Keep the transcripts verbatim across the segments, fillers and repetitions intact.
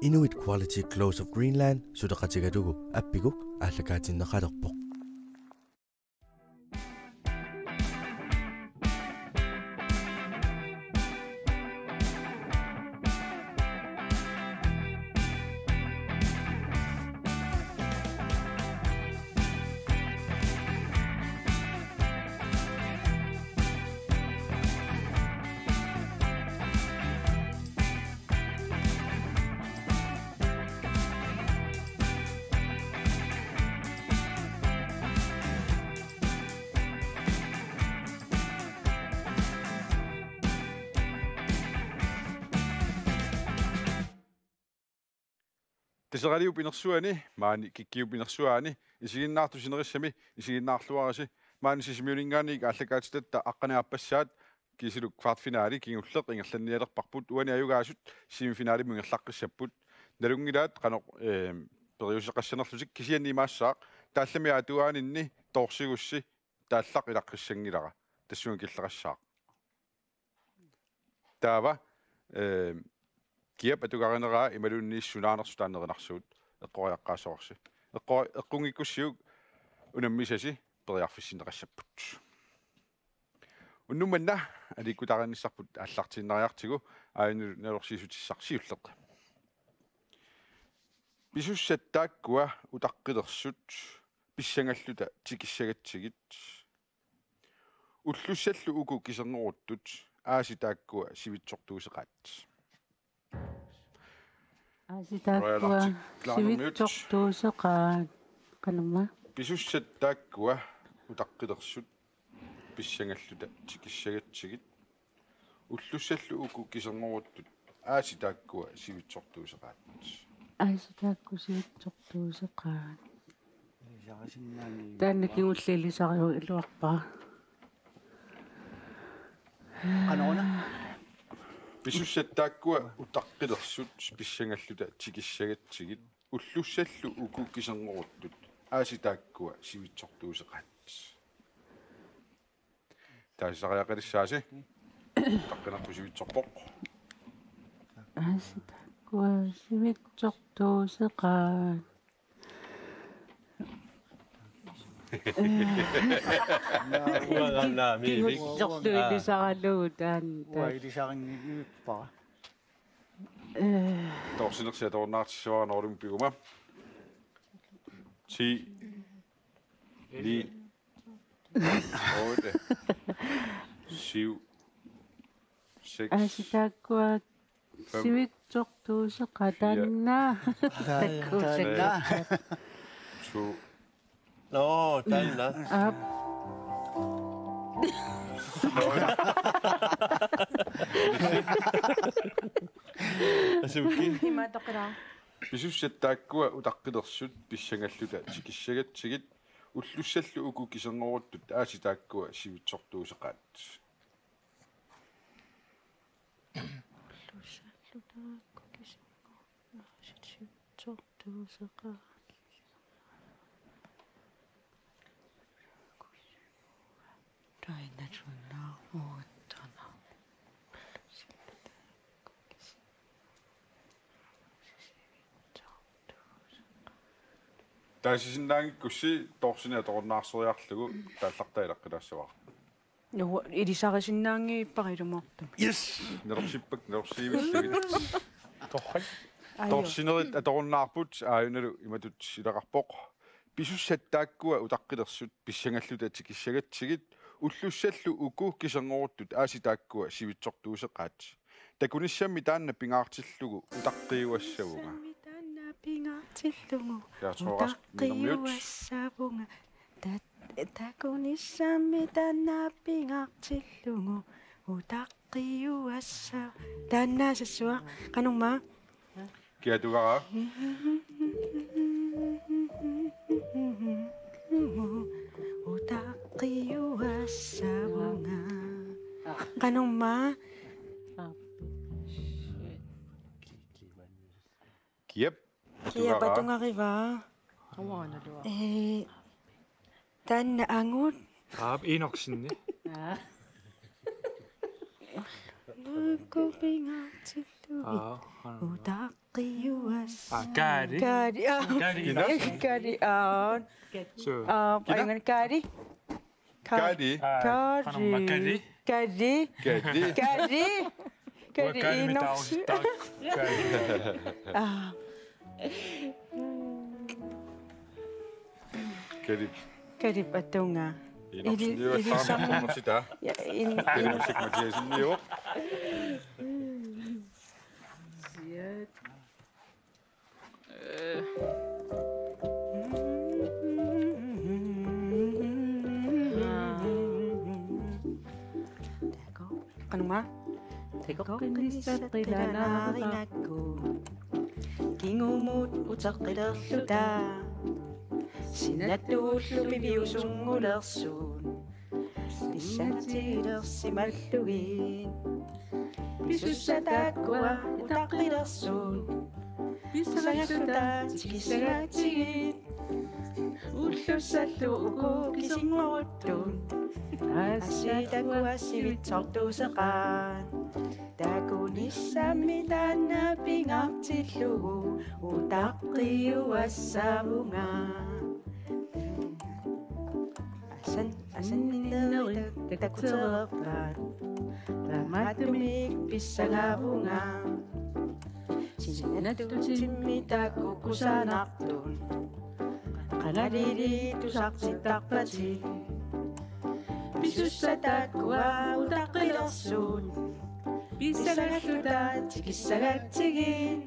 Inuit Quality Clothes of Greenland suleqatigalugu appiku aallakaatinneqalerpoq. Taseraliup inersuani, maani Kikkiup inersuani, isiginnaartut sinerissami, isiginnaarluarisi, maani Sisimiuninngaanniit aallakaatitatta aqqaneq-aappassaat, kiisalu kvartfinale kingulleq ingerlannialerparput, uani ajugaasut semifinalimut ingerlaqqissapput. Nalunngilaat qanoq, eh, periuseqassanerlutik, kisianni imaassaaq, taallami atuaaninni toorsigussi taallaq ilaqqissanngilara, tassunga killeqassaaq. Taava, eh, Kiap atugarineraa imaluunniit sunaanersoq taanna erinarsuut eqqoriaqqaassavarsi. Eqqo-, eqqunngikkussiuk unammisasi periarfissinneqassapput. Unnuk manna aliikkutaarinnissarput aallartiinnariartigu, aajuna nalorsiissutissaq siulleq. Pisussat taakkua utaqqilersut pissangalluta tikissagatsigit. Ullussallu uku kiserngorutut aasiit taakkua sivitsortuuseqaat. Aasiit taakkua sivitsortuuseqaat. Qanormaa? Pisussat taakkua utaqqilersut pissangalluta tikissagatsigit. Ullussallu uku kiserngorutut aasiit taakkua sivitsortuuseqaat. Aasiit taakkua sivitsortuuseqaat. Taanna kingulleq ilisariugaluarpara. Qanoruna? Pisussat taakkua utaqqilersut pissangalluta tikissagatsigit. Ullussallu uku kiserngorutut aasiit taakkua sivitsortuuseqaat. Taasisariaqalissaasi. Utaqqinerput sivitsorpoq. Aasiit taakkua sivitsortuuseqaat. Uanga naamik. Kingullerlu ilisaralugu taanna. Uanga ilisarinngivippara. Toorsinersi atorunnaartissavara Norlum piguma. Ti. Ni. Otte. Syv. Seks. Aasiit taakkua fem, sivitsortuuseqaat, fire, taanna. Taanna. Taanna. To. Nå, taanna. Aap. Asuki. Ima toqira. Pisussat taakkua utaqqilersut pissangalluta tikissagatsigit. Ullussallu uku kiserngorutut aasiit taakkua sivitsortuuseqaat. Ullussallu taakku kiserngorutut aasiit sivitsortuuseqaat. Taasisinnaagikkutsi toorsineq atorunnaarsoriarlugu taallartaa ilaqqilaassavara. Nuu, ilisarisinnaanngilara ilumoortumik. Yes! Nerorsippak, nerorsivillugit. Torrak. Ajo. Toorsinerit atorunnaarput, aajunalu imatut ilaqarpoq. Pisussat taakkua utaqqilersut pissangalluta tikissagatsigit. Ullussallu uku kiserngorutut aasiit taakkua sivitsortuuseqaat. Takunissammi taanna pingaartillugu utaqqiuassavunga. Takunissammi taanna pingaartillugu. Jeg tror også, min er mute. Utaqqiuassavunga. Ta-, takunissammi taanna pingaartillugu. Utaqqiuassa-, taanna sassuaq. Qanormaa? Kia tugara? Utaqqiuassavunga. Qanormaa? Kiap. Kiap atugarivaa. Awaanalua. Ee, taanna angut. Aap, Enoksenni. Aa. Nakkupingaartillugu. Aa, aa. Utaq- Ah, Kari. Kari, ah. Kari. Kina? Kari, ah. So. Ah, kina? Aina Kari. Kari. Kari. Ah, Kari. Kari. Kari. Kari. Kari. Kari. Kari. Kari. Kari. Kari. Ah. Kari. Kari atunga. Inoqsinniuassaarnarsitaa. Ja, in-, Kari in-, Mathiassenniuvoq. Qanuma. Teqoqqinnissat qilanaarinnakku. Kingumut uteqqilerluta. Sinattuullu piviusunngulersut. Pissanatigilersimallugit. Pisussat taakkua utaqqilersut. Pissangalluta tikissagatsigit. Ullussallu uku kisinngoruttut. Aasiit taakkua sivitsortuuseqaat. Takunissammi taanna pingaartillugu utaqqiuassavunga. Asan-, asanninnerit takutereerpaat. Taamaattumik pissangavunga. Sinattutimmi taakku kusanartut. Qangalili tusartittarpatit. Pisussat taakkua utaqqilersut. Pissangalluta tikissagatsigit.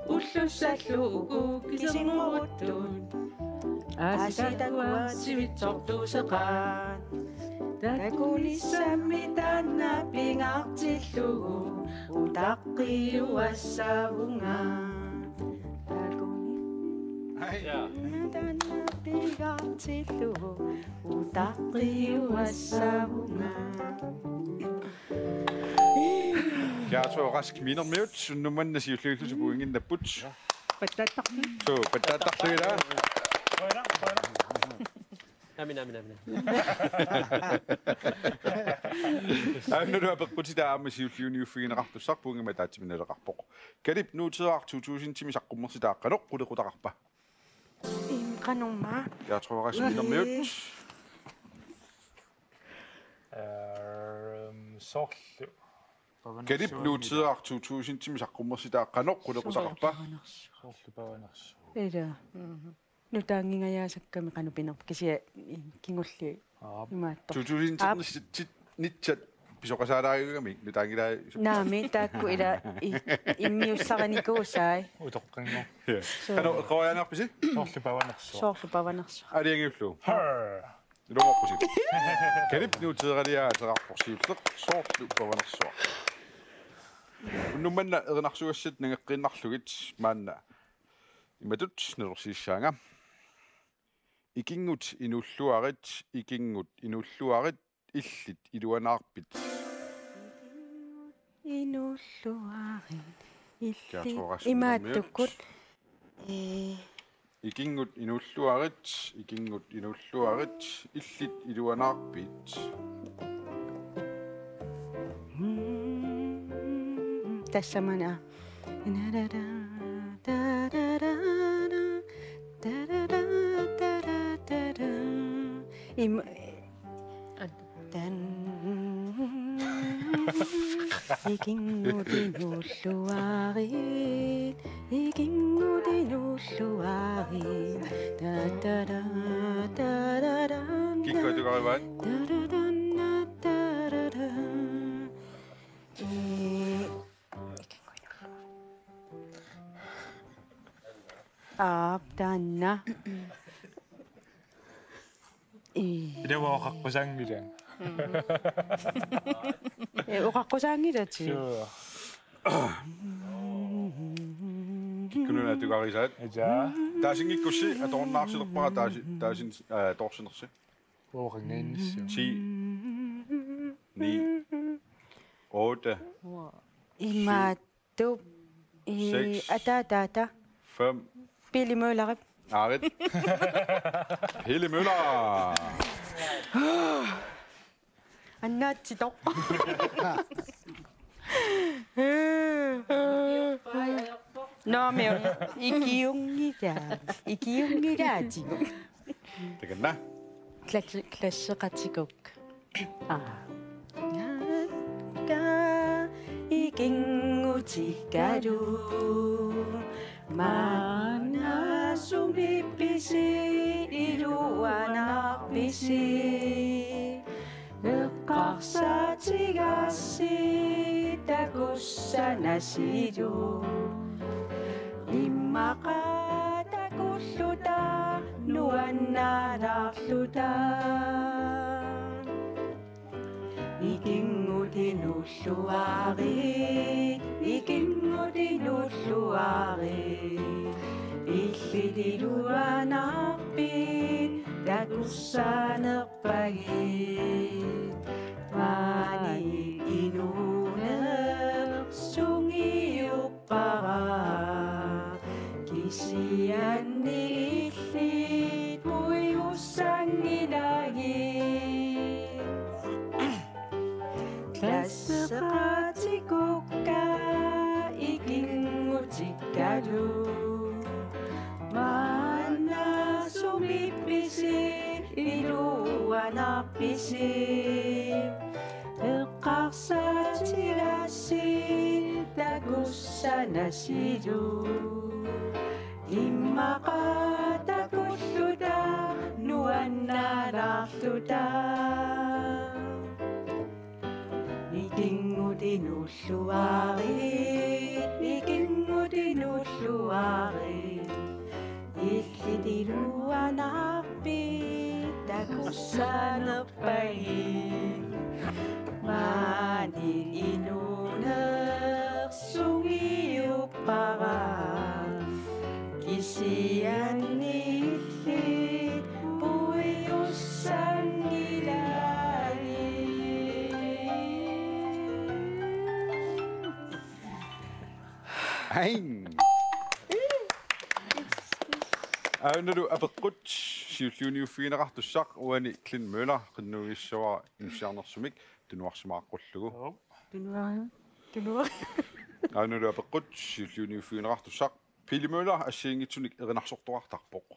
Ullussallu uku kisinngoruttut. Aasiit taakkua sivitsortuuseqaat. Takunissammi taanna pingaartillugu utaqqiuassavunga. Takuni-, Ai. Ja. Taanna pingaartillugu utaqqiuassavunga. Gertrud Rask Minermiut, unnuk manna siulliullusi pointinnapput. Pattaattarlugit. Suu, pattaattarlugit. Amin, amin, amin. Aamma nuna apeqqutita aamma siulliuniuffigineqartussaq pointimik ataatsimiinneqarpoq. Kalip Nuuteeraq to tusindimi saqqummersitaa qanoq qulequtaqarpa? Im, qanormaa. Gertrud Rask Minermiut. Ehm, soorlu. Kalip Nuuteeraq to tusindimi saqqummersitaa qanoq qulequtaqarpa? Soorlu pavanersoq. Ila. Mhm. Nutaanngingajaasakkami qanoq pinerpoq kisianni kingulliit. Aap. Imaattoq. To tusind nitten nitsat pisoqasaalaarigami nutaanngilaa. Naamik taakku ila i-, immiussarinikuusai. Utoqqanngorpoq. Ja. Suu. Qanoq eqqoriaannarpisi? Soorlu pavanersoq. Soorlu pavanersoq. Aalajangiullugu. Harr. Ilumoorpusi. Kalip Nuuteeraliaa ateqarpoq siulleq soorlu pavanersoq. Unnuk manna erinarsugassat nangeqqiinnarlugit maanna imatut nalorsiissaanga. Ikinngut inuulluarit, ikinngut inuulluarit, illit iluanaarpit. Inuulluarit, illit. Gertrud Rask Minermiut. Imaattukkut. Ee. Ikinngut inuulluarit, ikinngut inuulluarit, illit iluanaarpit. Mm, tassamana. Im-, Tan. Ikinngut inuulluarit, ikinngut inuulluarit. Ta, ta, ta, ta, ta, ta, Kikkut atugaarivaat? Ta, ta, ta, ta, ta, ta. Ee, aap, taanna. Ii. Ila oqaqqusaanngilaq. Mm. Ee, oqaqqusaanngilatit. Suu. Kikkununnga atugarisaat. Ajaa. Taasinngikkussi atorunnaarsilerpara taasi-, taasin-, aa, toorsinersi. Uoqangainnissu. Ti. Ni. Otte. Imaat. Tup. Ii, seks. Ataataata. Fem. Pele Møllerip. Aarit. Pele Møller. Annaatsitoq. Nå, men ikiunngila-, ikiunngilaatigut. Takanna. Klasse-, klasseqatikukka. Aa. Ka ikinngutikkalu. Maanna sumiippisi iluanaarpisi. Eqqarsaatigaassi takussanasilu. Immaqa takulluta nuannaalaarluta. Ikinngutinulluarit, ikinngutinulluarit. Illit iluanaarpit takussanerpagit. Maani inuuneq sungiuppara. Kisianni illit puigussanngilatit. Klasseqatikukka ikinngutikkalu. Maanna sumiippisi iluanaarpisi. Eqqarsaatigaassi takussanasilu. Immaqa takulluta nuannaalaarluta. Ikinngutinulluarit, ikinngutinulluarit. Illit iluanaarpit takussanerpagit. Maani inuuneq sungiuppara. Kisianni illit puigussanngilatit. Aing. Aajuna apeqqut siulliuniuffigineqartussaq, uani Clint Møller qinnuigissavara inussiarnersumik tunuarsimaqqullugu. Tunuariu. Tunuariu. Aajuna apeqqut siulliuniuffigineqartussaq, Pele Møller assigiinngitsunik erinarsortoqartarpoq.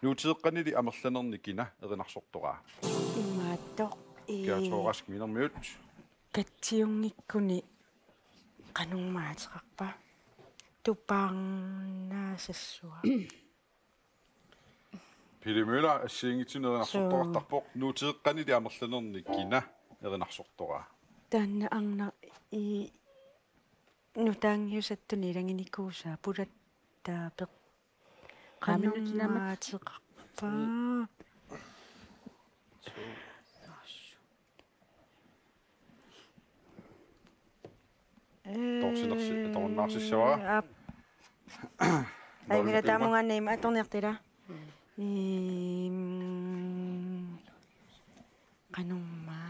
Nuuteeqqanili amerlanerni kina erinarsortoraa? Imaattoq, ii. Gertrud Rask Minermiut. Katsiunngikkuni qanormaa ateqarpa? Tupaarnaasassua. Pele Møller assigiinngitsunik erinarsortoqartarpoq. Suu. Nuuteeqqanili amerlanerni kina erinarsortoraa? Taanna arnaq ii nutaanngiusattuni ilaginikuusaa pulattaapeq. Qaminnutinamik. Qanormaa ateqarpa? Toorsinersi-, ee, toornaarsissavara. Aap. Aajuna taamungaanniit atorniartila. Iim, qanormaa.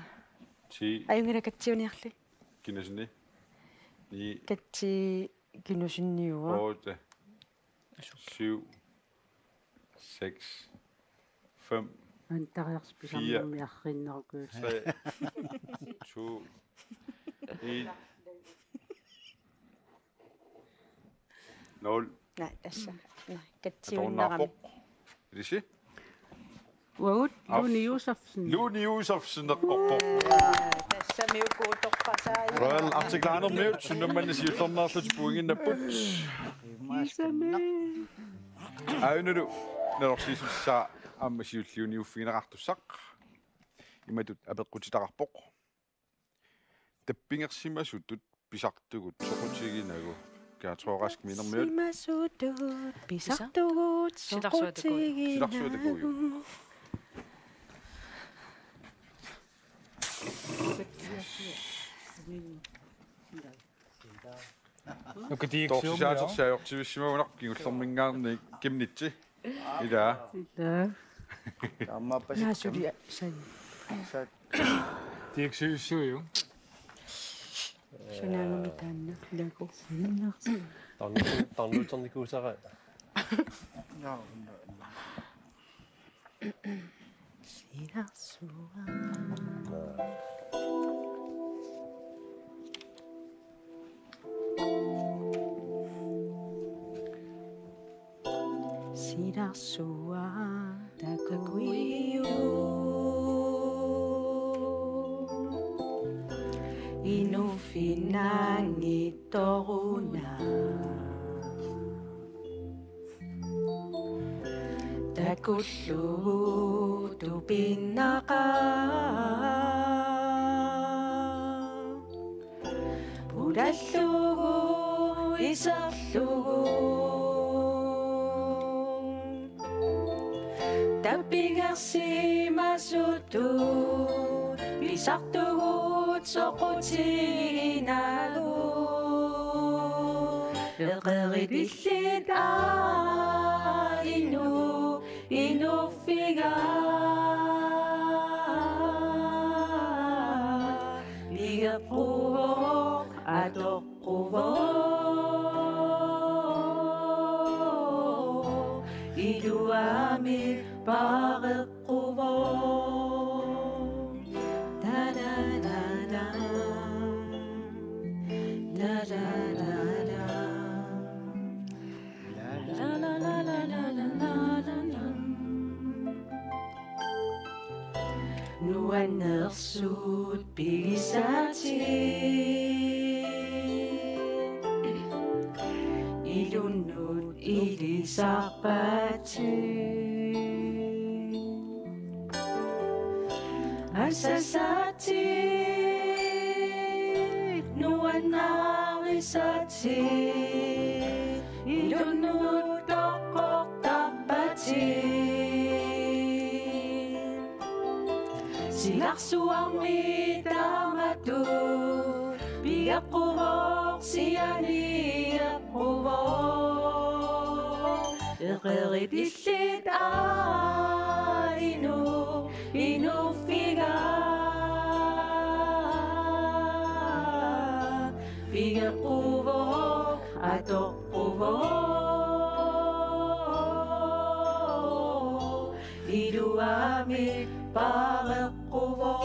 Ti. Aajuna katsiuniarli. Kinasinni? Ni. Katsi kinasinniua. Otte. Syv. Seks. Fem. Antariarsi fire. Pisarnermi arriinnerukku. Tre. To. En. Nul. Naa, tassa. Naa, katsiuinnarami. Atorunnaarpoq. Ilissi? Uagut, aap. Lone Josefsen. Lone Josefsen eqqorpoq. Tassami uku utoqqatai. Royal Arctic Linermiut sunnummanna siullernaarlutik pointinnapput. Tassami. Aajuna nalorsiissutissaa aamma siulliuniuffigineqartussaq. Imatut apeqqutitaqarpoq. Tappingersimasutut pisartugut soqutiginagu. Gertrud Rask Minermiut. Simasutut pisartugut. Silarsuatakuu. Soqutiginagu. Silarsuatakuujuk. Nukatigiissiormi. Toorsisaasarsi ajortivissimagunarpoq kingullerminngaanniit Kimnitsi. Ilaa. Ilaa. Taamaappasikka. Naa suli sai. Sa- Tigiissivissuujuk. Sunaagami taanna. Ilaaku. Tarnu-, tarnuuternikusara. Silarsua. Suatakuiu inuuffinnanngitsoruna. Takullugu tupinnaqa. Pulallugu iserlugu. Tappingersimasutut pisartugut soqutiginagu. Eqerit illit ainu inuuffiga. Pigeqquvoq atoqquvoq. Iluamik pareqquvoq. Da da da da. Da da da da. La la la la la la la la. Nuannersut pigisaatit. Ilunnut ilisarpaatit. Asasaatit nuannarisaatit. Ilunnut toqqortarpaatit. Silarsuarmi taamatut pigeqquvoq sianigeqquvoq. Eqerit illit ainu inuuffiga. Pigeqquvoq atoqquvoq. Iluamik pareqquvoq.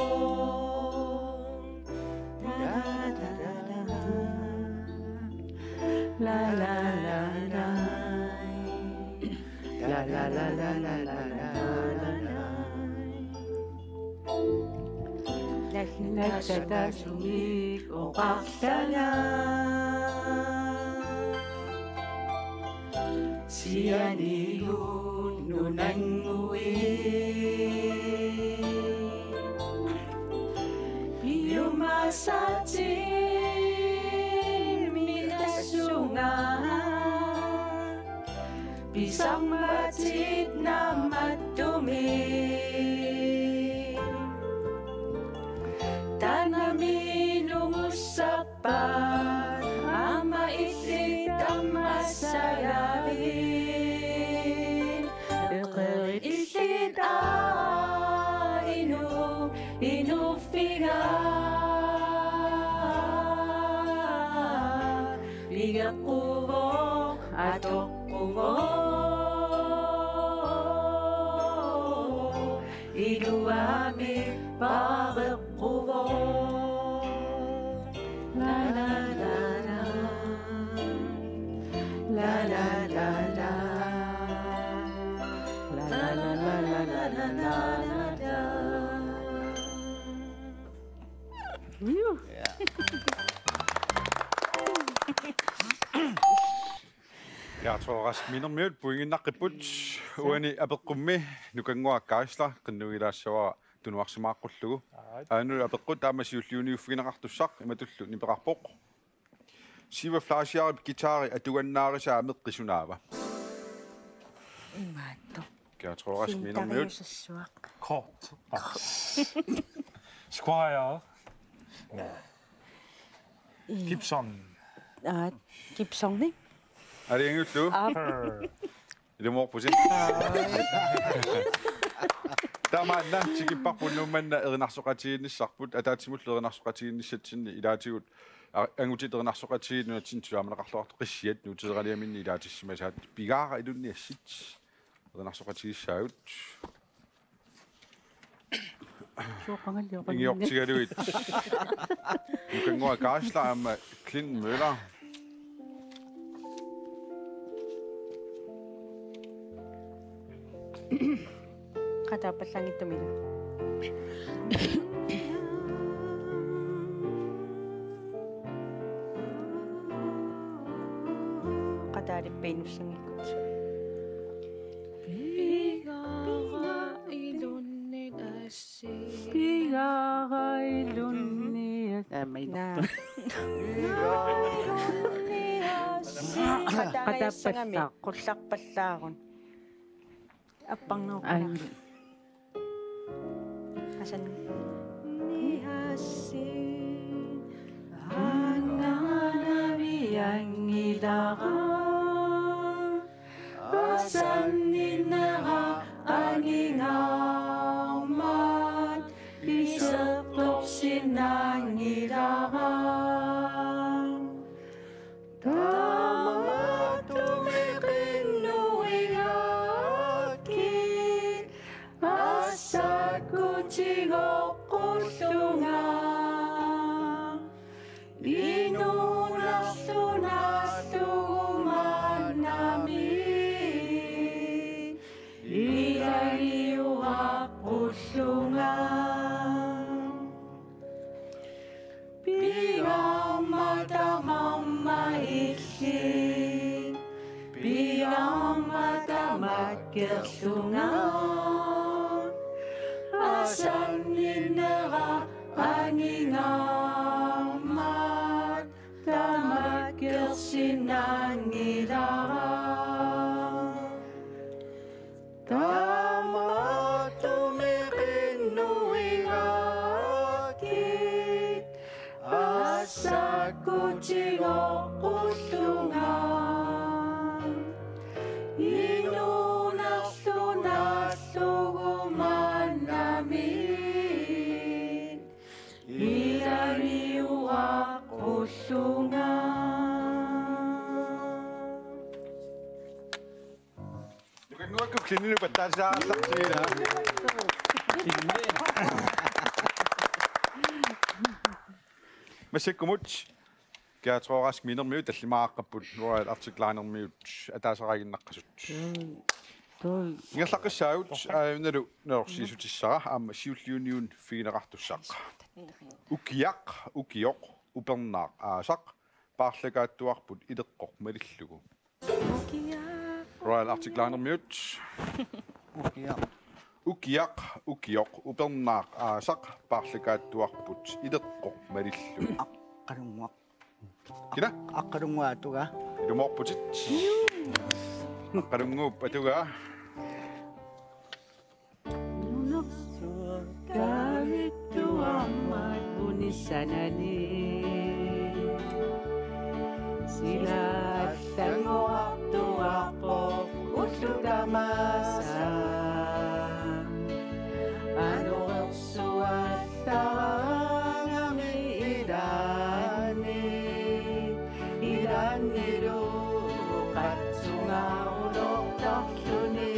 La la la la. La la la la la la la la. Nallattasumik oqarlanga. Sianigut nunannguit. Piumasaatit minassunga. Pisarmaatit naammattumik. Taanna minungussappat aamma illit tammassagavit. Eqerit illit ainu inuuffiga. Pigeqquvoq atoqquvoq. Iluamik pareqquvoq. La la la la. La la la la. La la la la la la la la. Ja, Thorvald Rask Minermiut pointinnaqqipput. Uani apeqqummi Nukannguaq Geisler qinnuigilaassavara tunuarsimaaqqullugu. Aajuna apeqqut taama siulliuniuffigineqartussaq imatullu nipeqarpoq: Siva Fleischerip guitari atugannaarisaa meqqi sunaava? Imaattoq. Gertrud Rask Minermiut. Kort. Squier. Gibson. Aa, Gibsoni. Aliangiullu. Aap. Ilumoorpusi. Tamanna tikipparput Nuummanna erinarsoqatigiinnissarput, ataatsimullu erinarsoqatigiinnissatsinni ilaatigut a-, angutit erinarsoqatigiit nunatsinni sisaamaneqarluartut qissiat nuuteeraliaminni ilaatissimasaat. Pigaara iluanni assit erinarsoqatigissaagut. Ingiortigalugit Nukannguaq Geisler aamma Clint Møller. Qataappallaanngitsumik. Qataalippiinnussanngikkutsigu. Pigaara ilunnit assi. Pigaara ilunnit assi. Aa, ma ino. Naa. Pigaara ilunnit assi. Qataangajassagami. Qataappallaaq. Qullarpallaarun. Apparnerup. Ai. Asan. Niassin. Anganami angilara. Asanninneq angingaarmat isertorsinnaanngilara. Tamatumi qinnuigaakkit assakkut tigoqqullunga. Inuunerlu naallugu maannamit ilaliuaqqullunga. Pigaarmat tamarmik illit, pigaarmat tamakkerlunga. Asanninneq angingaarmat tamakkersinnaanngilara. Tamatumi qinnuigaakkit assakkut tigoqqullunga. Inuunerlu naallugu maannamit ilaliuaqqullunga. Nukanguakku klininu pattaasaallartiina. Massakkumut Gertrud Rask Minermiut tallimaaqqapput Royal Arctic Linermiut ataaseriinnaqqasut. Ingerlaqqissaagut, aajuna nalorsiissutissara aamma siulliuniunneqartussaq. Ukiaq, ukioq, upernaaq aasaq, paarlakaattuarput ileqqoq malillugu. Royal Arctic Linermiut. Ukiaq. Ukiaq, ukioq, upernaaq aasaq, paarlakaattuarput ileqqoq malillugu. Aqqalunnguaq. Kina? Aqqalunnguup atugaa. Ilumoorputit. Aqqalunnguup atugaa. Nunarsuaq kaavittuarmat unissanani. Sila allanngorartuarpoq ullut tamaasa. Anorersuallaarami ilaanni, ilaannilu qatsungaarulortarluni.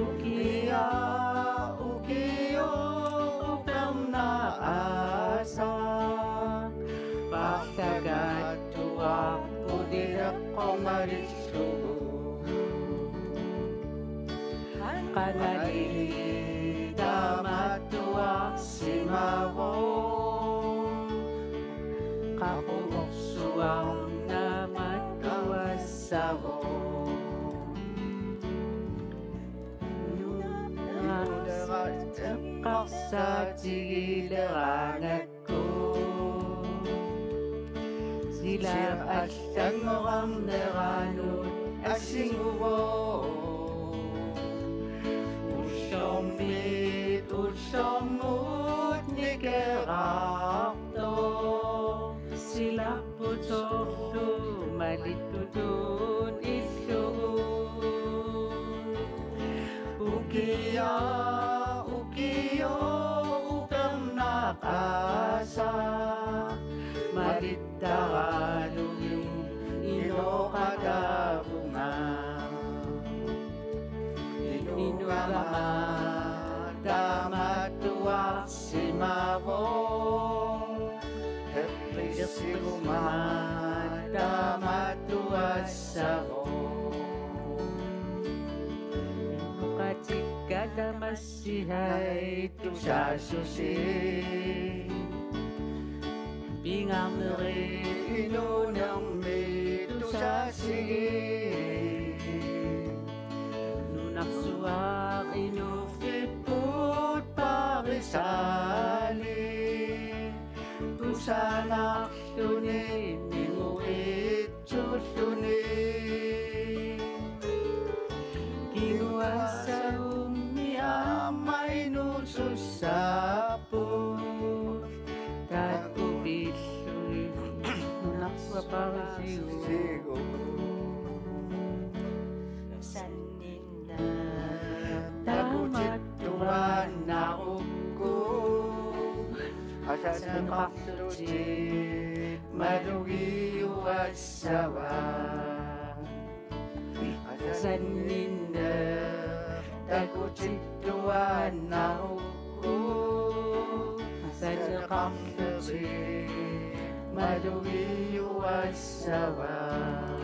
Ukiaq, ukioq, upernaaq aasaq, paarlakaattuarput ileqqoq malillugu. Qangali tamattuarsimavoq, qaqugorsuarnik naammattuassavoq. Nunarsuaq eqqarsaatigileraangat sila allanngorarneranut assinguvoq. Ullormiit ullormut nikerartoq, silarput soorlu malittutut illugu. Ukiaq, ukioq, upernaaq aasaq, malittaralugit inoqataavunga. Inugama tamattuarsimavoq, eqqissiguma tamattuassavoq. Tamassihai tusaassusi. Pingaarneri inuunermi tusaassigi. Nunarsuaq inuuffipput paarisali. Kusanarluni minguitsulluni. Kinguaassagummi aamma inuusussaapput. Taakku pillugit nunarsuaq paarisigu. Sanninneq takutittuaannarukku. Asaneqarlutik malugiuassavaat. Sanninneq takutittuaannarukku. Asaneqarlutik malugiuassavaat.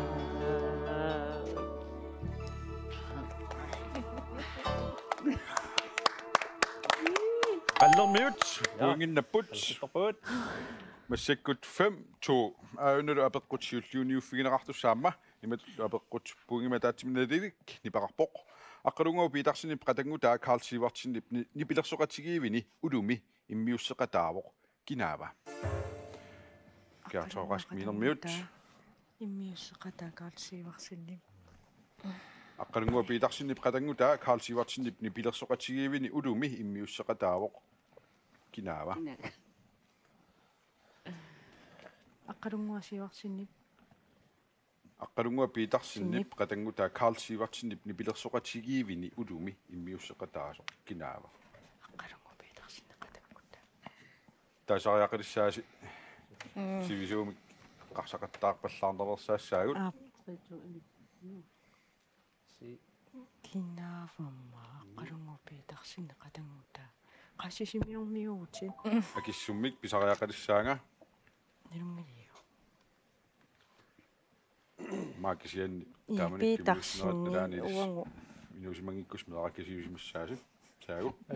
Qallermiut, ja, pointinnapput. Qallermiut. Massakkut fem to. Aajunnalu apeqqut siulliuniuffigineqartussaq aamma. Imatullu apeqqut pointimik ataatsimiinneq Naliliik nipeqarpoq. Aqqalunnguaq Petersenip qatanngutaa Karl Sivertsenip ni-, nipilersoqatigiivini ulumi immiusseqataavoq. Kinaava? Gertrud Rask Minermiut. Immiusseqataa Karl Sivertsenip. Aqqalunnguaq Petersenip qatanngutaa Karl Sivertsenip nipilersoqatigiivini ulumi immiusseqataavoq. Kinaava? Kina-, Aqqalunnguaq Sivertsenip. Aqqalunnguaq Petersenip Sinip. Qatanngutaa Karl Sivertsenip nipilersoqatigiivini ulumi immiusseqataasoq. Kinaava? Aqqalunnguaq Petersenip qatanngutaa. Taasariaqalissaasi. Mm. Sivisuumik eqqarsaqattaarpallaarnereersaassaagut. Aap. Si- Kinaavamma Aqqalunnguaq Petersenip qatanngutaa. Qasisimiormiuuti. Akissummik pisariaqalissaanga. Nalunngiliuk? Maakisian. Ii, taamani Petersen, kimiussineratta taani ilis. Uangu. Inuusimanngikkussimeerakka siusimassaasi. Saagu. Eh,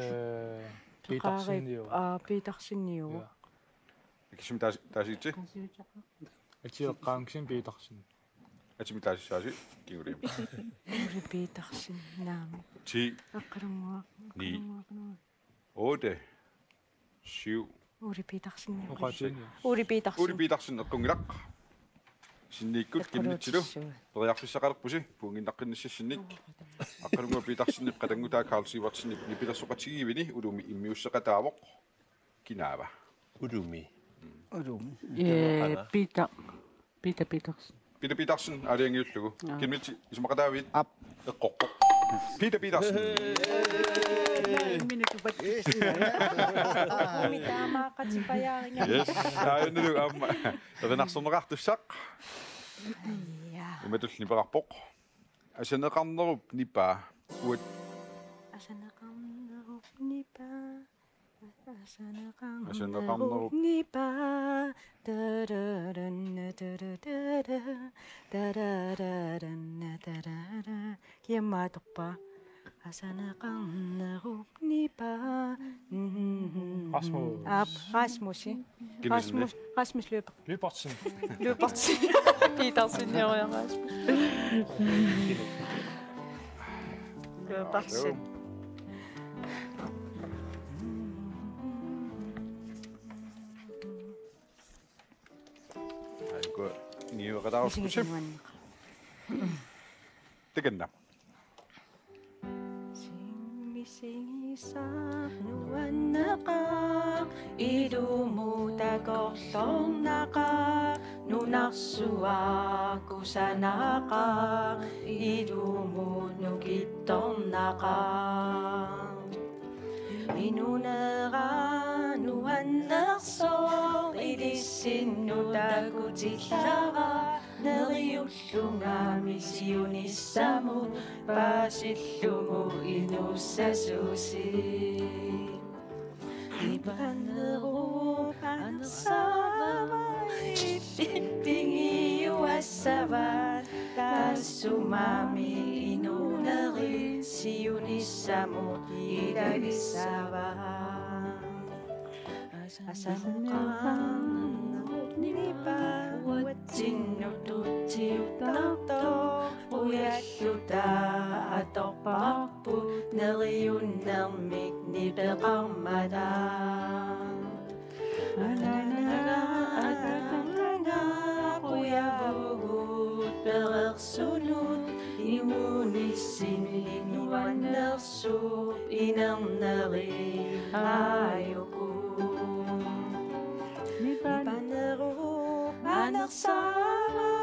Petersen, jo. Aa, Petersen, jo. Ja. Akissummi taas-, taasiitsi? Atioqqaanngitsoq Petersen. Atimmi taasissaasi kinguliam. Ole Petersen, naamik. Ti. Aqqalunnguaq. Ni. Aqqalunnguaq, aqqalunnguaq. Otte. Syv. Ole Petersen. Oqaatigiuk. Ole Petersen. Ole Petersen eqqunngilaq. Sinniikkut kinnitsilu. Eqquluutissuaq. Periarfissaqalerpusi, pointinnaqqinnissassinnit. Aqqalunnguaq Petersenip qatanngutaa Karl Sivertsenip nipilersoqatigiivini ulumi immiusseqataavoq. Kinaava? Ulumi. Ulumi. Eh, Peter. Peter Petersen. Peter Petersen, aalajangiullugu. Jaa. Kimilti isumaqataavit? Aap. Eqqorpoq. Peter Petersen. Jaa. Imminikupat. Yes. Umi taamaaqatipajaariga. Yes, aajunnalu aamma. Erinarsorneqartussaq. Jaa. Imatulli nipeqarpoq. Asaneqarnerup nipaa. Uat. Asaneqarnerup nipaa. Asaneqarnerup. Asaneqarnerup nipaa. Tarararana, tararara, tarararana, tarara. Kiammatorpa. Asaneqarnerup nipaa. Mhm. Rasmus. Aap, Rasmusi. Kinasinni? Rasmus, Rasmus Lyberth. Lyberthsen. Lyberthsen. Petersen, ja, ja, Rasmus. Lyberthsen. Aiko, niueqataarussusi. Takanna. Singmisigisaq nuanneqaaq, ilumut takorloornaqaaq, nunarsuaq kusanaqaaq, ilumut nukittornaqaaq. Inuunera nuannersoq ilissinnut takutillara, neriullungami siunissamut paasillugu inuussasusi. Nipannerup anersaava illit pigiuassavaat, taassumami inuunerit siunissaq Siunissamut ilagissavat. Asanneqarnermut nipa uatsinnut tutsiuttartoq, qujalluta atorparput neriunnermik nipeqarmata. Ananaga, atataga, qujavugut perersunut, inunissimi nuannersuup inerneri aajuku. Nipanerup anersara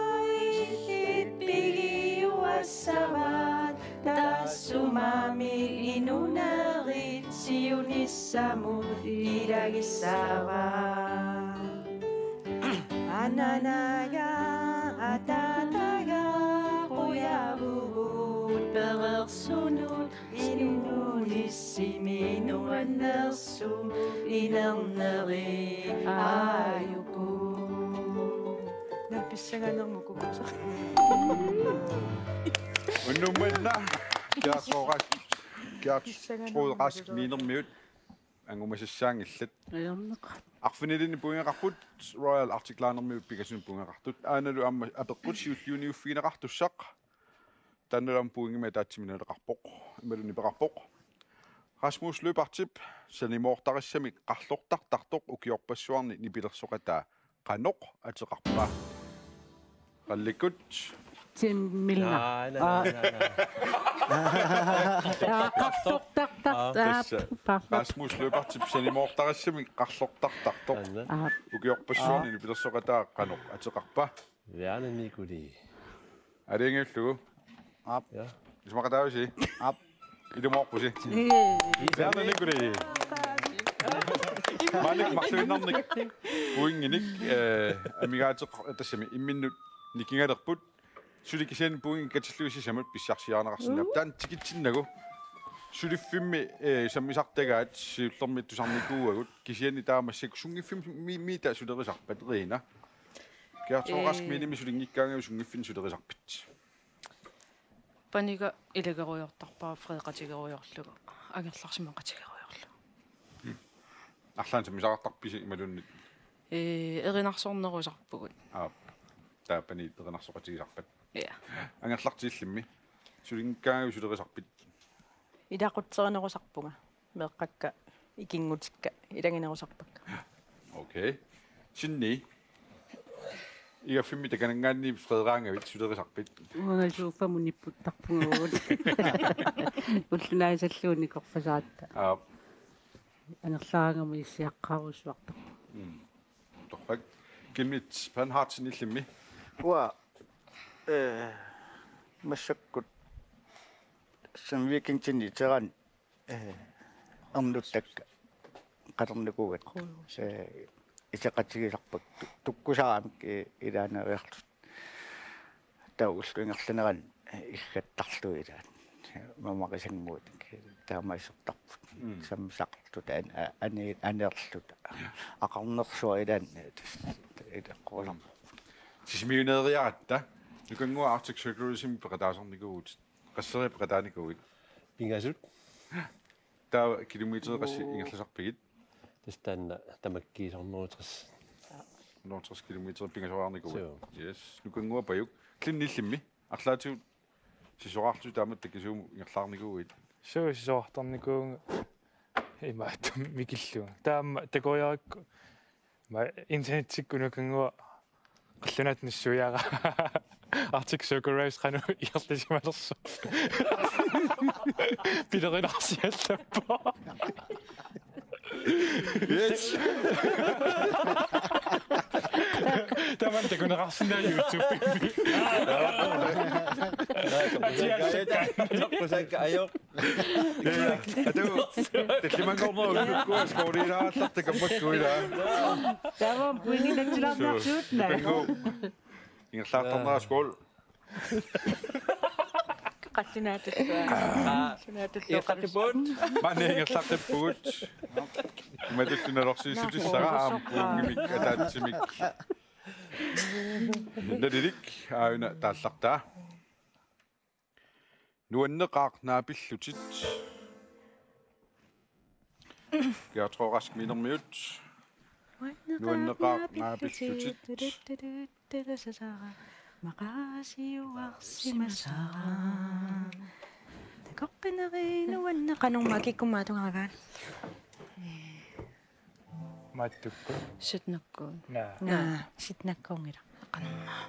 illit pigiuassavat, taassumami inunerit siunissamut ilagissavat. Ananaga, atataga, qujavugut perersunut, inunissimi nuannersuup inerneri aajuku. Naapissaganermut kukusa. Unnuk manna, Gertrud Rask, Gertrud Rask Minermiut, angumasassaanngillat. Ajorneqa. Arfinilinni pointeqarput, Royal Arctic Linermiut pingasunik pointeqartut. Aanalu aamma apeqqut siulliuniuffigineqartussaq. Taannalu aamma pointimik ataatsimik naleqarpoq. Imaluunniit nipeqarpoq. Rasmus Lyberthip sanimoortarissamik qarlortartartoq ukiorpassuarni nipilersoqataa qanoq ateqarpa? Qallikkut. Tim Milner. Naa, naa, naa, naa, naa. Aa, qarlortartartoq. Aa. Tassa. Aa, qarlor- Rasmus Lyberthip sanimoortarissamik qarlortartartoq. Anna. Aa. Ukiorpassuarni Aa. nipilersoqataa qanoq ateqarpa? Bjarne Nikolai. Aalajangiullugu. Aap. Ja. Isumaqataavisi? Aap. Ilumoorpusi. Ee. Bjarne Nikolai. Maannakkut marluinnarnik pointinik, eh, amigaateq-, tassami imminnut nikingalerput. Suli kisianni pointit katillugit sisamat pissarsiarineqarsinnaavoq. Taanna tikitsinnagu. Suliffimmi, eh, sammisartagaat siullermik tusarnikuuagut. Kisianni taava massakkut sunngiffimmiita sulerisarpat, Rina? Gertrud Rask Ee. Minermi sulinngikkaangavit sunngiffinni sulerisarpit? Paniga ilagerujoortarpara freeqatigerujoorlugu, angerlarsimaqatigerujoorlugu. Arlaannik sammisaqartarpisi imaluunniit? Ee, erinarsornerusarpugut. Aap. Taava pani erinarsoqatigisarpat. Ja. Angerlartillummi. Sulinngikkaangavit sulerisarpit? Ilaqutserinerusarpunga. Meeqqakka ikinngutikka ilaginerusarpakka. Okay. Sinni. Igaffimmi takananngaanniit freeraangavit sulerisarpit? Uanga sofaamut nipputtarpunga uagut. Ulloq naasallugu nikorpasaratta. Aap. Angerlaraangama issiaqqaarujussuartarpunga. Mm. Torrak. Kenneth Bernhardsen, illimmi? Uanga, eh, massakkut Sandvikinni iterani, eh, ernuttakka qalernikuugatta. Eh, iteqatigisarpakka tu-, tukkusaramik, eh, ilaaneriarlutik. Taava ullup ingerlanerani iggattarlugit ilaat. Mamarisannguutik taamaasertarput. Mm. Sammisaqarluta an-, a-, ani-, aneerluta. Aqarnersuaq ilaanni tassa ileqquusarput. Sisimiuneeriaratta. Nukannguaq Arctic Circle Race-imik peqataasarnikuuvutit. Qasseriarlutit peqataanikuuit? Pingasut. Taava kilometerit qassit ingerlasarpigit? Tassa taanna tamakkiisumik hundrede og tres. Hundrede og tres kilometer pingasoriarnikuuit. Suu. Yes. Nukannguaq Pajuk. Kenneth, illimmi? Arlaatigut sisorarlutit taamatut takisuumik ingerlaarnikuuit? Suu, sisorartarnikuuvunga imaattumik mikillunga. Taama takoriarakku. Ma internettikkut nukannguaq qallunaatut nassuiaara. Arctic Circle Race qanoq isertisimalersoq. Pilerinarsiallappoq. Yes. Tamanna takuneqarsinnaavoq YouTube-imi. Atiassakka. Kusakka ajoq. Atu, tallimanngornerup ullukkuua skoolilaarallarta kammakkuila. Taava pointit natsilaartarsuut, naa. Ingerlaartarnera skål. Qallunaatullu. Aa, qallunaatullu. Ingerlaqqippugut. Maanna ingerlaqqippugut. Imatut nalorsiissutissara aamma pointimik ataatsimik. Nalilik aajuna taallartaa. Nuanneqaaq naapillutit. Gertrud Rask Wienermiut. Nuanneqaaq naapillutit. Maqaasiuarsimasara. Takoqqineri nuanneq-, qanormaa kikkumaatungaagaan. Maattukkut. Sitnakkut. Naa. Naa, sitnakkuunngilaq. Qanormaa.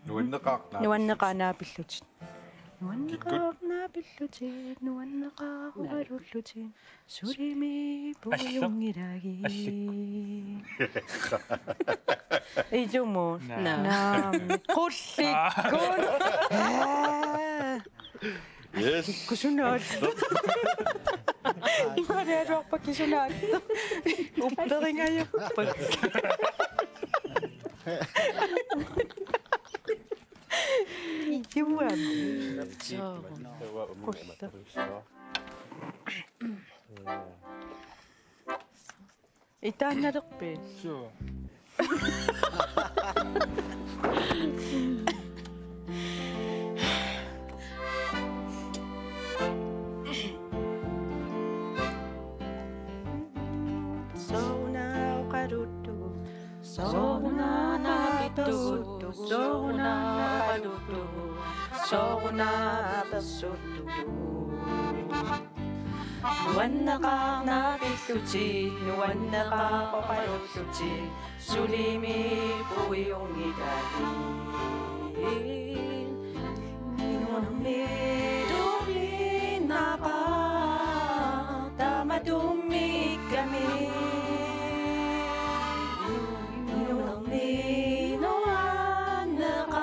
Nuanneqaaq naapillutit. Nuanneqaaq naapillutit. Nuanneqaaq naapillutit. Nuanneqaaq oqalullutit. Sulimi puiunngilagit. Ilumoorpoq. Naa. Naa. Qullikkut. Yes. Kusunaallu. Imaalialuarpa kusunaallu. Upperingajupput. Ijuam. Soo. Qullikkut. Itaannalerpit? Suu. Soorunami oqaluttugut, soorunami naapittugut, soorunami oqaluttugut, soorunami apersortugut. Nuanneqaaq naapillutit, nuanneqaaq oqalullutit, sulimi puiunngilagit. Inuunermi tupinnaqaaq, taamatummi ikkami. Inuunermi nuanneqaaq,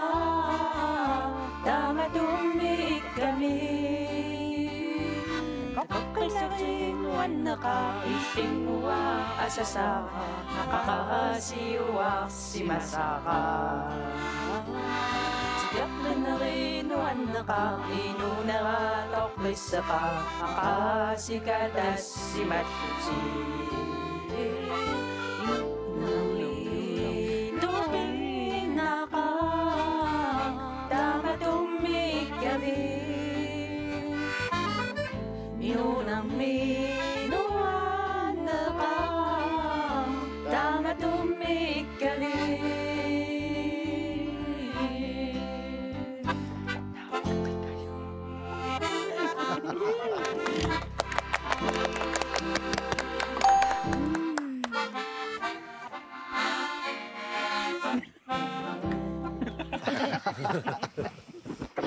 taamatummi ikkami. Takoqqineri nuanneqaaq, illinnguaq asasara, maqaasiuarsimasara. Takoqqineri nuanneqaaq, inuunera toqqissaqaaq, maqaasikatassimalluni. Inuunermi tupinnaqaaq, taamatummi ikkami. Inuunermi nuanneqaaq, taamatummi ikkami.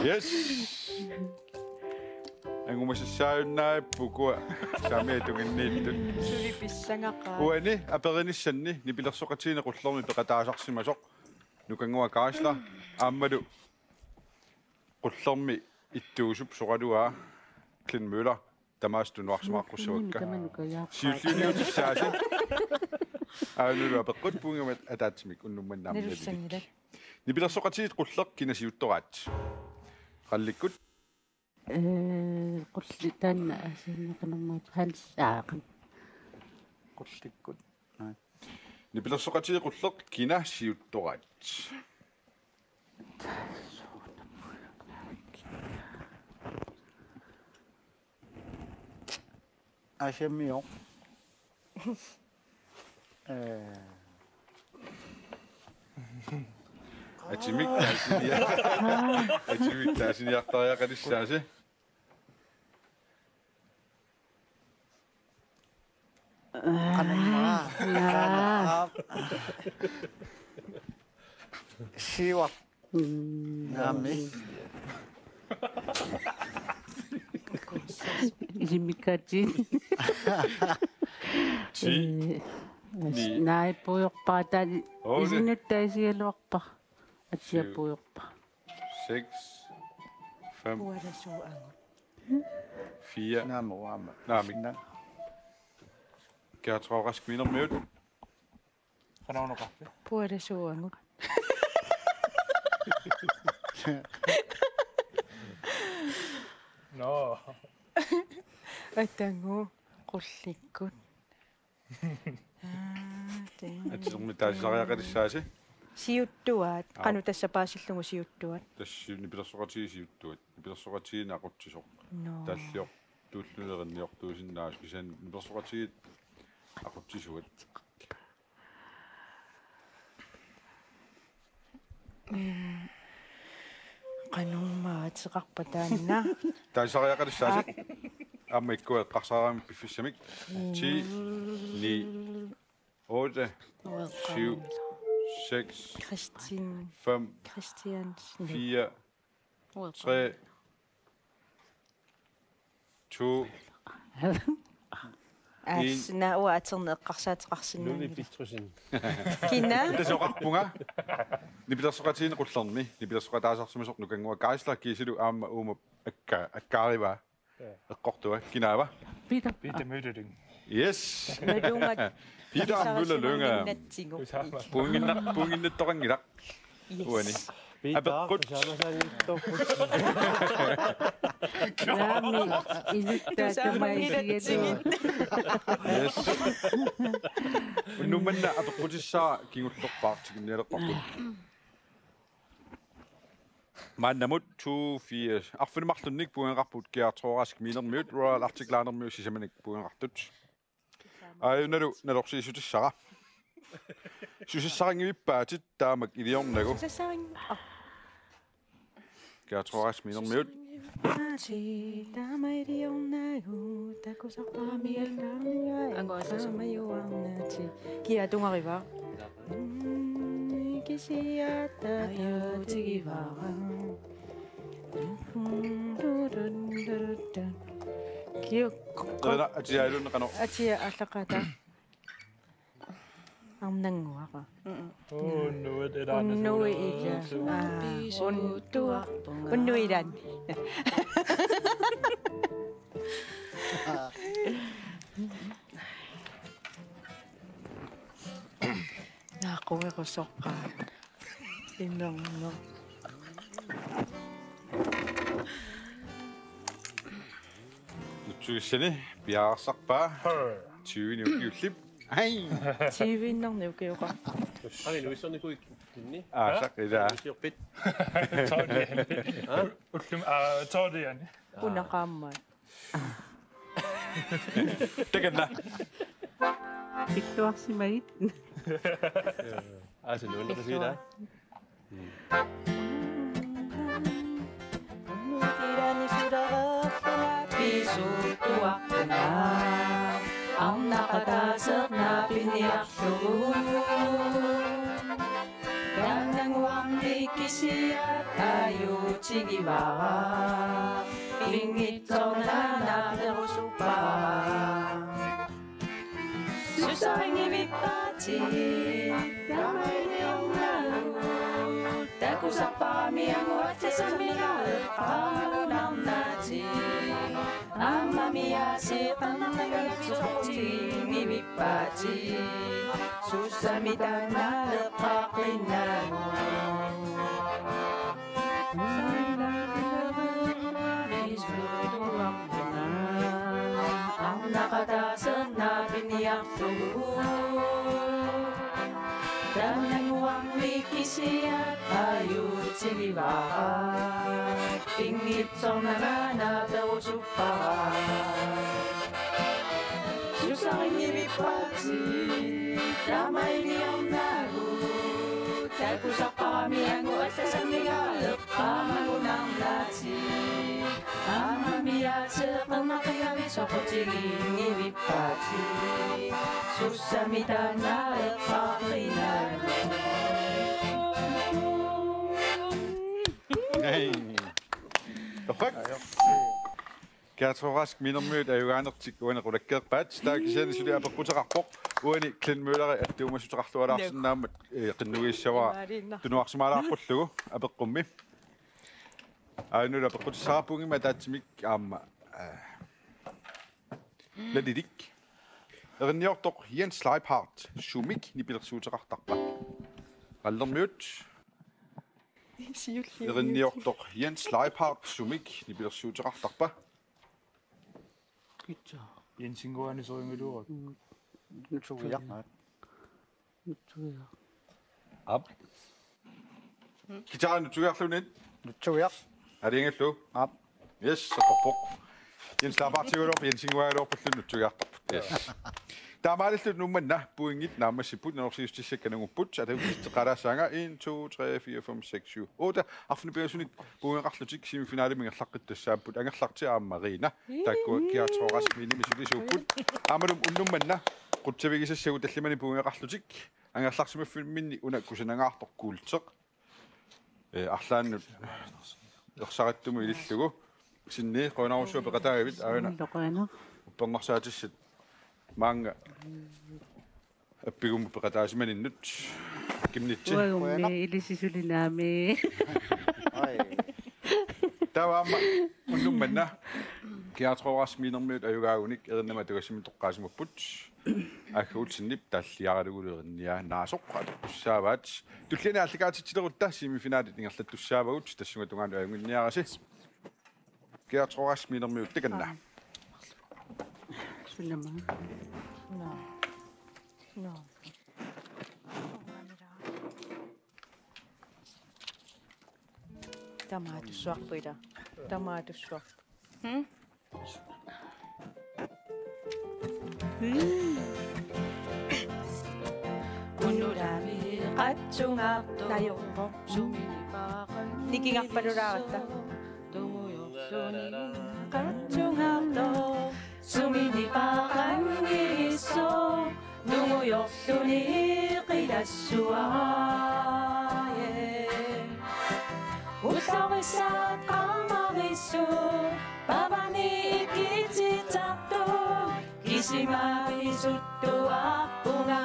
Yes. Angumasassaajunnaarput ukua saamiata tunginniittut. Suli pissangaqaaq. Uani aperinissanni nipilersoqatigiinni Qullermi peqataasarsimasoq Nukannguaq Geisler aammalu Qullermi ittuusup soraluaa Glenn Møller tamaasa tunuarsimaqqussuakka. Siulliuniutissaasi. Aajuna apeqqut puingamut ataatsimik unnummannaamniavilik. Nipilersoqatigiit Qulleq kina siuttoraat? Qallikkut. Eh, Qulli-, taanna aasiinneqanermaat Hans Aaron. Qullikkut. Nipilersoqatigiit Qulleq kina siuttoraat? Aasiamioq. Eh. Atimik taasinia-, atimik taasiniartariaqalissaasi. Qanormaa. Naa. Siuar. Mm. Naamik. Isimikkaatsit. Ti. Eh, ni. Naappuujorpara taanna. Otte. Isinnut taasigaluarpara. Atsiappuujorpara. Seks. Fem. Pualasuuagut. Fire. Naamik, aamma. Naamik. Na. Gertrud Rask Wienermiut. Qanoq oqarpit? Pualasuuagut. Nå. Atagu, Qullikkut. Aa, tee. Atsilermi taasisariaqalissaasi. Siuttuaat. Aap. Qanoq tassa paasillugu siuttuaat? Tassa nipilersoqatigiit siuttuat. Nipilersoqatigiinneq aqutsisoq. Nå. Taallior. Tullunik erinniortuusinnaasoq, kisianni nipilersoqatigiit aqutsisuat. Qanormaa ateqarpa taanna? Taasariaqalissaasi. Aamma ikkua eqqarsaraangamik piffissamik. Ti, ni, otte, syv, seks, Christine fem, Christiansen. Fire, tre, to, en. Aasna uatserne eqqarsaateqarsinnaanngilaq. Luli Pitrusin. Kina? Tasoqarpunga. Nipilersoqatigiinni qullerni. Nipilersoqataasarsimasoq Nukannguaq Geisler, kiisilu aamma uuma akka, akkaarivaa. Ja. Eqqortua. Kinaava? Peter. Peter Møller. Yes. Malunga. Peter Møller Lynge. Natsigu. Puinnginna-, puinnginnattoqanngilaq. Yes. Uani. Peter, apeqqut. Tusamasanngittoq. Naami iluttaa tamaisigalugu. Yes. Unnuk manna apeqqutissara kingullerpaaq tikinnialerparput. Maannamut to fire. Arfineq-marlunnik puigoqarput Gertrud Rask Minermiut, Royal Arctic Linermiut sisamanik puigoqartut. Aajunalu nalorsiissutissara. Susassaqanngivippaatit taamak iliornagu. Susassaqanng-, oh. Gertrud Rask Minermiut. Taama iliornagu, takusarpara mianermia. Angua saamajuarnaatit. Kia tungarivaa? Mm, kisiat ajutigivara. Kiuk. Ila atia ilunneqano. Atia allaqata. Arnannguara. Mm. Unnuit ilaanni. Unnuit ila. Aa, untua. Unnuit ilaanni. Naaquerusoqqaa. Imerneq. Nutsugissani piareersarpaa. Tyvenik ukiullip. Hej. Tyvenik ukioqarpoq. Angi nuissornikuuikkit. Aa, saq ila. Nuissiorpit. Tolviani. Ha? Ullumi, aa, tolviani. Una qaammat. Takanna. Pittuarsimagit. Aa, se nuannerisiilaa. Ilani sulererlunga pisuttuarpunga. Arnaqataaseq naapiniarlugu. Taannannguarmi kisiat ajutigivara. Pinngitsoornanga naaperusuppara. Susarinngivippaatit, taama iliornagu, takusarpara miagut allasammiga eqqaagunarnaatit, aamma miaasiiqarnarnagavit soqutiginngivippaatit, sussami taanna eqqaaqqinnaagut. Arnaqataaseq naapiniarlugu. Taannannguarmi kisiat ajutigivara. Pinngitsoornanga naaperusuppara. Susarinngivippaatit, taama iliornagu, takusarpara miagut allasammiga eqqaagunarnaatit, aamma miaasiiqarnarnagavit soqutiginngivippaatit, sussami taanna eqqaaqqinnaagut. Hej. Torrak. Gertrud Rask Minermiut ajugaanertik uani qulakkeerpaat. Taava kisianni suli apeqquteqarpoq. Uani Glenn Møller attuumassuteqarlualaarsinnaammat, eh, qinnuigissavara. Imaaliinnaq. Tunuarsimaalaarpullugu apeqqummi. Aajuna apeqqutissaqarpugut, immaqa ataatsimik aamma, eh, Lalilik. Erinniortoq Jens Leibhardt sumik nipilersuuteqartarpa? Qallermiut. Siulliit. Erinniortoq Jens Leibhardt sumik nipilersuuteqartarpa? Guitar. Jensinnguani soringaluarak. Nutsugiaq. Nutsugiaq. Aap. Guitar nutsugiarluunniit? Nutsugiaq. Aalajangiullugu? Aap. Yes, eqqorpoq. Jens Labartigaluarpoq, Jensinnguagaluarpullu nutsugiartarput. Yes. Taamaalilluta Nuummanna pointit naammassipput, nanorsiissutissakka nangupput, ataatsimik eqqaalaassaanga en, to, tre, fire, fem, seks, syv, otte. Arfineq-pingasunit pointeqarlutik semifinalimi ingerlaqqittussaapput, Angerlarti aamma Marina. Taakkua Kiartorasmiinimi sulisuupput. Aammalu unnuk manna qutsavigisassagut tallimanik pointeqarlutik. Angerlarsimaffimmini una kusanangaartoq kuulteq. Ee, arlaannut ersarittumut ilillugu. Sinni, qujanarsuaq peqataagavit, aana. Qujanaq. Uppernarsaatissatit maanga appigumut peqataasimaninnut. Kimnitsi. Uagummi ilissisulinaami. Ai. Taava aamma unnuk manna Kiartorasmiinermiut ajugaagunik erinnama tugassimik toqqaasimapput. Aagga Olsenip taalliaralugulu erinniaa naasoq atuussaavaat. Tulliani aallakaatitsilerutta semifinalit ingerlattussaavagut, tassunga tungaanut ajunnginniarisi. Kiartorasmiinermiut takanna. Sunama. No. No. Tamaatussuarpuita. Tamaatussuarpu. Hmm? Unulami qatsungaartoq. Najorpoq. Nikingarpalulaaratta. Tungujorluni qatsungaartoq. Sumini paaqanngilissooq. Tungujorluni qilassuaa. Ullorissaat qaamarissuup pavani ikititsartuup kisima pisuttuarpunga.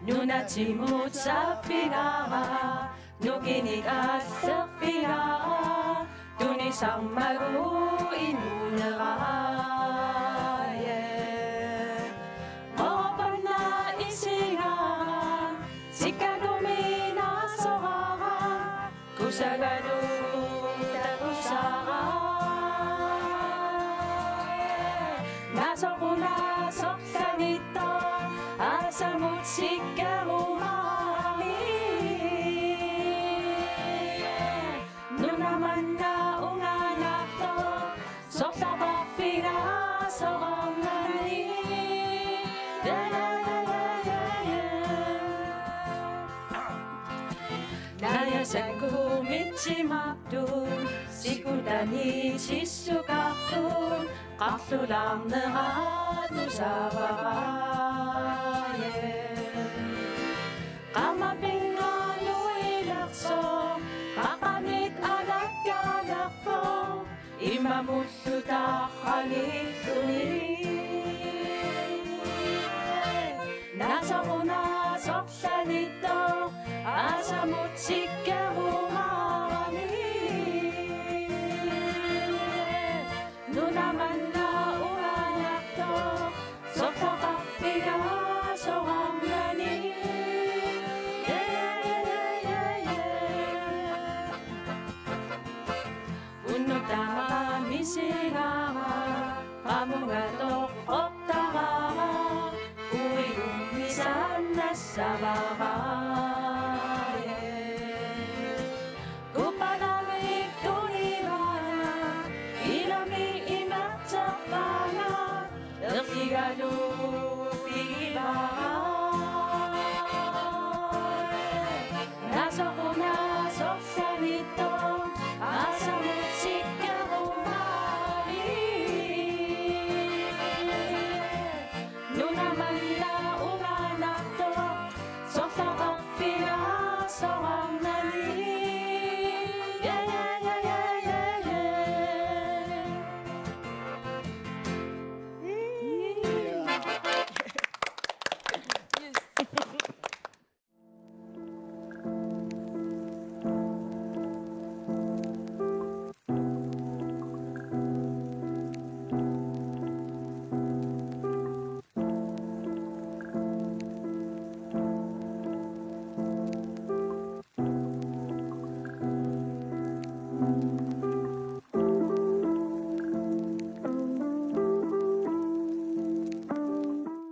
Nunatsinnut saaffigaara, nukinnik aallerfigaara, tunisarmagu inuunera. Qoopanna isigaara, sikkagumi naasoraara, kusagalu takusaara. Naasoq una sorlanittoq, aasamut sikkarumaarami. Nuna manna unganartoq, sorlaqarfiga soraarnani. Najasakkumitsimaartut, sikkutani tissukartut, qarlulaarnera tusaavara. Qaamapingaanut ilersoq, qaqqanit alakkalerpoq, imamullu tarragilluni. Naasoq una sorlanittoq, aasamut sikkarumaarami. Nuna manna unganartoq, sorlaqarfiga soraarnani. Unnuk taama misigaara, qamunga toqqortaraara, uigumisaannassavaara. Kuppanamik tunivaanga, ilami imerterpaanga, ertigalu pigivaara. Naasoq una sorlanittoq, aasamut sikkarumaarami. Nuna manna unganartoq, sorlaqarfiga soraarnani. Yeah, yeah, yeah, yeah, yeah, yeah.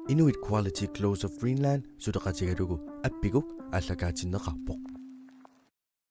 Inuit Quality Clothes of Greenland suleqatigalugu Appiguk aallakaatinneqarpoq.